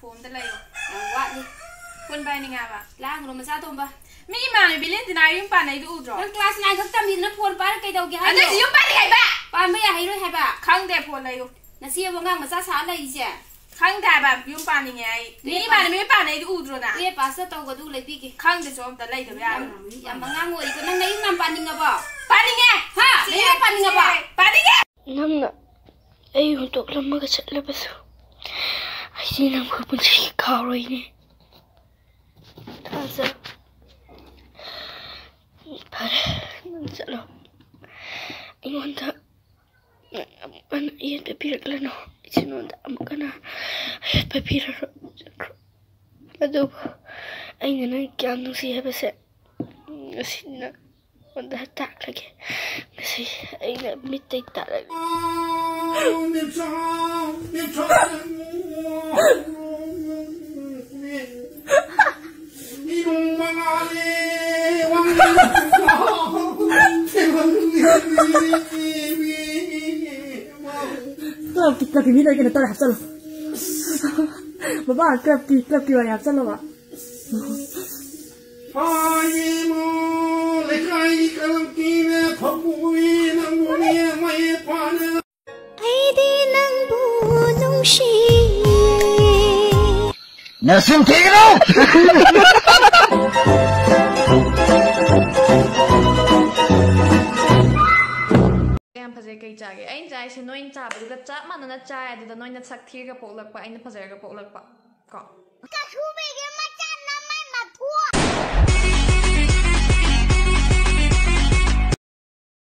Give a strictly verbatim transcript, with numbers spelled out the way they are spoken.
ꯐꯣꯟꯗ ꯂꯩꯌꯣ꯫ ꯌꯥꯝ ꯋꯥꯠꯂꯤ꯫ ꯐꯣꯟ ꯄꯥꯏꯅꯤꯡꯉꯦ ꯍꯥꯏꯕ꯫ ꯂꯥꯡꯒꯅꯨ, ꯃꯆꯥ ꯇꯣꯝꯕ꯫ ꯃꯤ ꯏꯃꯥꯟꯅꯕꯤ ꯂꯦꯟꯗꯤꯅꯥ ꯌꯨꯝ ꯄꯥꯟꯅꯩꯗꯣ ꯎꯗ꯭ꯔꯣ? ꯅꯪ class nine ꯈꯛ ꯇꯝꯃꯤꯗꯨꯅ ꯐꯣꯟ ꯄꯥꯏꯔ ꯀꯩꯗꯧꯒꯦ ꯍꯥꯏꯅꯣ? ꯑꯗꯨꯏꯁꯨ ꯌꯨꯝ ꯄꯥꯟꯅꯤꯡꯉꯦ ꯍꯥꯏꯕ! ꯄꯥꯟꯕ ꯌꯥꯍꯩꯔꯣꯏ ꯍꯥꯏꯕ꯫ ꯈꯪꯗꯦ, ꯐꯣꯟ ꯂꯩꯌꯨ꯫ ꯅꯆꯦꯕꯨ ꯑꯉꯥꯡ ꯃꯆꯥ ꯁꯥ ꯂꯩꯔꯤꯁꯦ? ꯈꯪꯗꯦ ꯍꯥꯏꯕ, ꯌꯨꯝ ꯄꯥꯟꯅꯤꯡꯉꯦ ꯑꯩ꯫ ꯃꯤ ꯅꯣꯏ ꯏꯃꯥꯟꯅꯕꯤ ꯌꯨꯝ ꯄꯥꯟꯅꯩꯗꯣ ꯎꯗ꯭ꯔꯣ ꯅꯪ? ꯅꯣꯏ ꯄꯥꯁꯇ ꯇꯧꯒꯗꯨ ꯂꯩꯕꯤꯒꯦ꯫ ꯈꯪꯗꯦ, ꯁꯣꯝ ꯑꯝꯇ ꯂꯩꯗꯕ ꯌꯥꯔꯣꯏ꯫ ꯌꯥꯝ ꯑꯉꯥꯡ ꯑꯣꯏꯔꯤꯀꯣ꯫ ꯅꯪ ꯅꯌꯨꯝ ꯌꯥꯝ ꯄꯥꯟꯅꯤꯡꯉꯕꯣ? ꯄꯥꯅꯤꯡꯉꯦ! ꯍꯥ? ꯆꯦ, ꯅꯌꯨꯝ ꯄꯥꯅꯤꯡꯉꯕꯣ? ꯆꯦ, ꯄꯥꯅꯤꯡꯉꯦ! ꯅꯪꯅ ꯑꯩ ꯍꯨꯟꯗꯣꯛꯂꯝꯃꯒ ꯆꯠꯂꯕꯁꯨ, ꯑꯩꯗꯤ ꯅꯪꯕꯨ ꯄꯨꯟꯁꯤꯒꯤ ꯀꯥꯎꯔꯣꯏꯅꯦ꯫ ꯊꯥꯖ꯫ ꯐꯔꯦ, ꯅꯪ ꯆꯠꯂꯣ꯫ ꯑꯩꯉꯣꯟꯗ ꯑꯃꯨꯛ ꯍꯟꯅ ꯑꯌꯦꯠꯄ ꯄꯤꯔꯛꯂꯅꯨ꯫ ꯑꯩꯁꯨ ꯅꯉꯣꯟꯗ ꯑꯃꯨꯛ ꯍꯟꯅ ꯑꯌꯦꯠꯄ ꯄꯤꯔꯔꯣꯏ꯫ ꯆꯠꯈ꯭ꯔꯣ꯫ ꯑꯗꯨꯕꯨ ꯑꯩꯅ ꯅꯪ ꯀꯌꯥꯝ ꯅꯨꯡꯁꯤ ꯍꯥꯏꯕꯁꯦ ꯉꯁꯤ ꯅꯉꯣꯟꯗ ꯇꯥꯛꯂꯒꯦ꯫ ꯉꯁꯤ ꯑꯩꯅ ꯃꯤꯠꯇꯩ ꯇꯥꯔꯛꯂꯦ꯫ Clubꯀꯤ, clubꯀꯤ ꯃꯤ ꯂꯩ ꯀꯩꯅꯣ ꯇꯧꯔꯦ, ꯍꯥꯞꯆꯜꯂꯣ꯫ ꯕꯕꯥ, clubꯀꯤ, clubꯀꯤ ꯋꯥꯔꯤ ꯍꯥꯞꯆꯜꯂꯣꯕ꯫ ꯐꯥꯌꯦꯃꯣ ꯂꯩꯀꯥꯏꯒꯤ clubꯀꯤꯅꯦ, ꯐꯥꯕꯨꯏ ꯅꯪꯕꯨꯅꯦ, ꯃꯌꯦꯛ ꯐꯥꯅ꯫ ꯑꯩꯗꯤ ꯅꯪꯕꯨ ꯅꯨꯡꯁꯤꯌꯦ꯫ ꯅꯆꯤꯟ ꯊꯤꯒꯅꯨ! ꯌꯥꯝ ꯐꯖꯩ꯫ ꯀꯩ ꯆꯥꯒꯦ? ꯑꯩꯅ ꯆꯥꯏꯁꯦ ꯅꯣꯏꯅ ꯆꯥꯕꯗꯨꯒ ꯆꯞ ꯃꯥꯟꯅꯅ ꯆꯥꯏ, ꯑꯗꯨꯗ ꯅꯣꯏꯅ ꯁꯛ ꯊꯤꯔꯒ ꯄꯣꯛꯂꯛꯄ, ꯑꯩꯅ ꯐꯖꯔꯒ ꯄꯣꯛꯂꯛꯄ꯫ ꯀꯣ?